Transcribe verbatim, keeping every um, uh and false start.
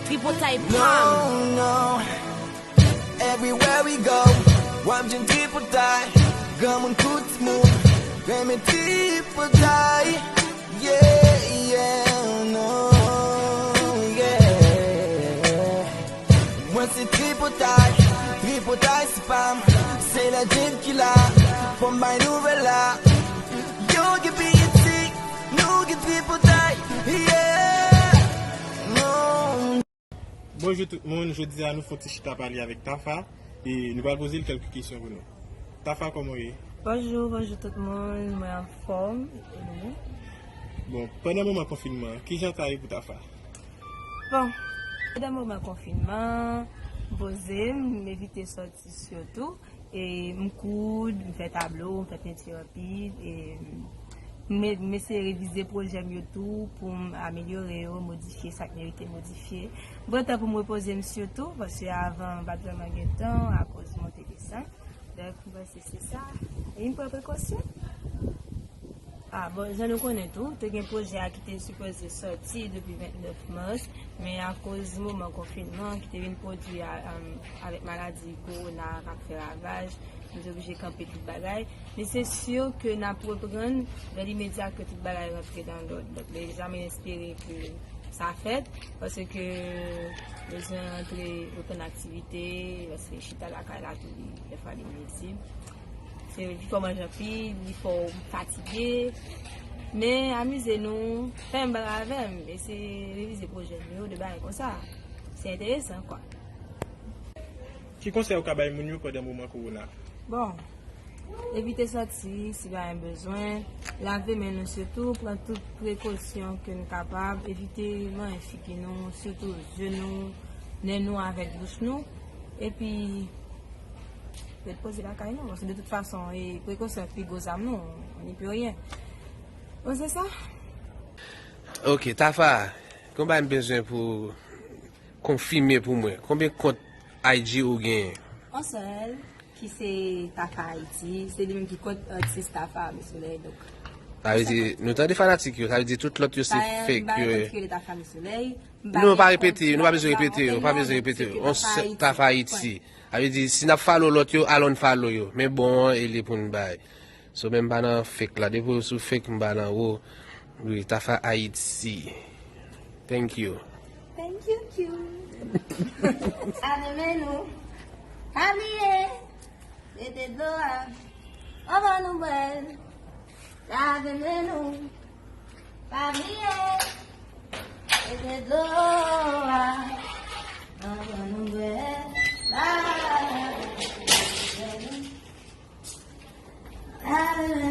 Tripotay pa m. No, no. Everywhere we go, w ap jwenn tripotay. Granmoun, kou, timoun, renmen tripotay. Yeah, yeah, no, yeah. Mwen se tripotay, tripotay se pa m. Se legend ki la, fò m bay nouvèl la. Yo gen piyiti, nou gen tripotay. Yeah, no. Bonjou tout moun, jodi a nou fè yon ti chita pale avèk Tafa e nou pral poze l kèlke kesyon pou nou. Tafa, kòman w ye? Bonjou, bonjou tout moun, mwen anfòm, e nou? Bon, pandan moman konfinman an, kijan sa ye pou Tafa? Bon, pandan moman konfinman, m poze m, m evite sòti sitou. E m koud, m fè tablo, m fè penti anpil, e m, m eseye revize pwojè m yo tou pou m amelyore yo, modifye sa k merite modifye. M pran tan pou m repoze m sitou, paske avan m pa t vrèman gen tan akoz monte desann. Donk, m panse se sa. E m pran prekosyon. Ah, bon, jan nou konnen tou, te gen pwojè a ki te sipoze sòti depi vennèf mas, men akoz moman konfinman ki te vin pwodui a, am, avèk maladi kowona k ap fè ravaj, nou te oblije kanpe tout bagay. Men se si ke n ap reprann dan limedya ke tout bagay rantre dan lòd. Donk, men jan mwen espere ke sa fèt, paske bezwen rantre reprann aktivite, paske chita lakay la tou, li, dèfwa li nwizib. Se, li fè w manje anpil, li fè w fatige. Men amize nou, fè menm bagay avè m, eseye revize pwojè nou yo, de bagay konsa. Se enteresan, kwa. Ki konsèy ou ka bay moun yo pandan moman kowona? Bon, evite sòti si pa gen bezwen. Lave men nou sitou, pran tout prekosyon ke nou kapab, evite manyen figi nou, sitou je nou, nen nou avèk bouch nou. Epi, ret poze lakay nou, paske de tout fason, e prekosyon pi gwo zam nou, on n'y peut rien. Bon, se sa. Ok, Tafa, konbyen m bezwen pou konfime pou mwen? Konbyen kont I G ou genyen? On sèl, ki se Tafa Ayiti, se li menm ki kont atis Tafa Misolèy, donk. Sa vle di, nou tande fanatik yo, sa vle di tout lòt yo se fake yo. Kont ki rele Tafa Misolèy. Non, pa repete yo, nou pa bezwen repete yo, pa bezwen repete yo. On sèl Tafa Ayiti. Sa vle di, si n ap follow lòt yo, al unfollow yo. Men bon an, e li pou n bay. So, men m pa nan fake la. Depi w sou fake, m pa nan ou. Wi, Tafa Ayiti. Thank you. Thank you, Q. Lave men nou. Pa bliye. Mete dlo a. Anvan nou bwè l. Lave men nou. Pa bliye. Mete dlo a. Anvan nou bwè l. Lave men nou. Lave men